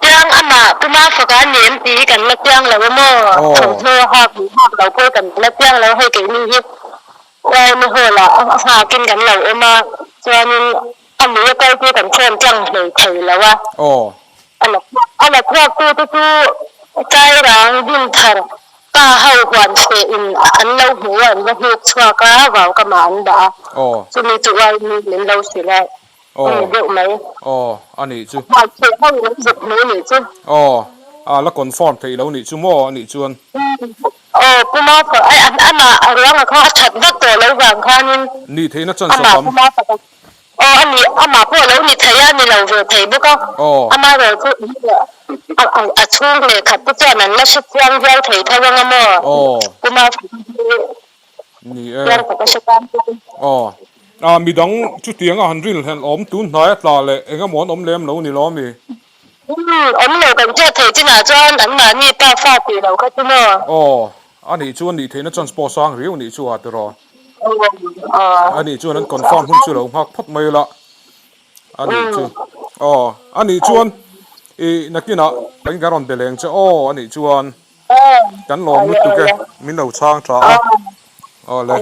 Tiang amah Puma faka a ni em tih hi kan la chiang lo a maw? Thawmhnaw a hak leh hak lo pawh kan la chiang lo hei keini hi Uaimi hall ah a nghakin kan lo awm a, chuanin a lui a kal chu kan phone tlang hlei thei lo a. A la chhuak tu te chu Chairang Dinthar pa ho huan feh in an lo hmu a, an va hnuk chhuak a, vau kamah an dah a, chumi chu Uaimi min lo hrilh a. A ni deuh mai. Aw, a nih chu. Hmai chhe ho in an zuk hmu nih chu. Aw, a la confirm theih lo nih chu maw a nih chuan. Aw, Pu Mafaka, ai amah a ruanga kha a that vak tawh lo vang khanin. Nih theihna chance a tam. Amah Pu Mafaka, aw a nih, amah pawh a lo ni thei a, ni lo ve thei bawk a. Aw. Amaherawhchu a chhung leh khat te chuan an la hre chiang viau thei tho anga maw. Aw. Pu Mafaka hi. Ni e. Aw. A midang chutiang a han rin hlelh awm tun hnai a tla leh eng emaw an awm lem lo ni lo ami? Umm, awm lo kan hriat theih chinah chuan an mahni pa fa tih lo kha chu maw? Aw, a nih chuan nih theihna chance pawh sang riau nih chu a tiraw? Aw. A nih chuan an confirm hun chu lo nghak phawt mai la. A nih chu. Aw, a nih chuan i nakinah kan kan rawn be leng che aw a nih chuan. Kan lawm lutuk e, min lo chhang tha a. Awle.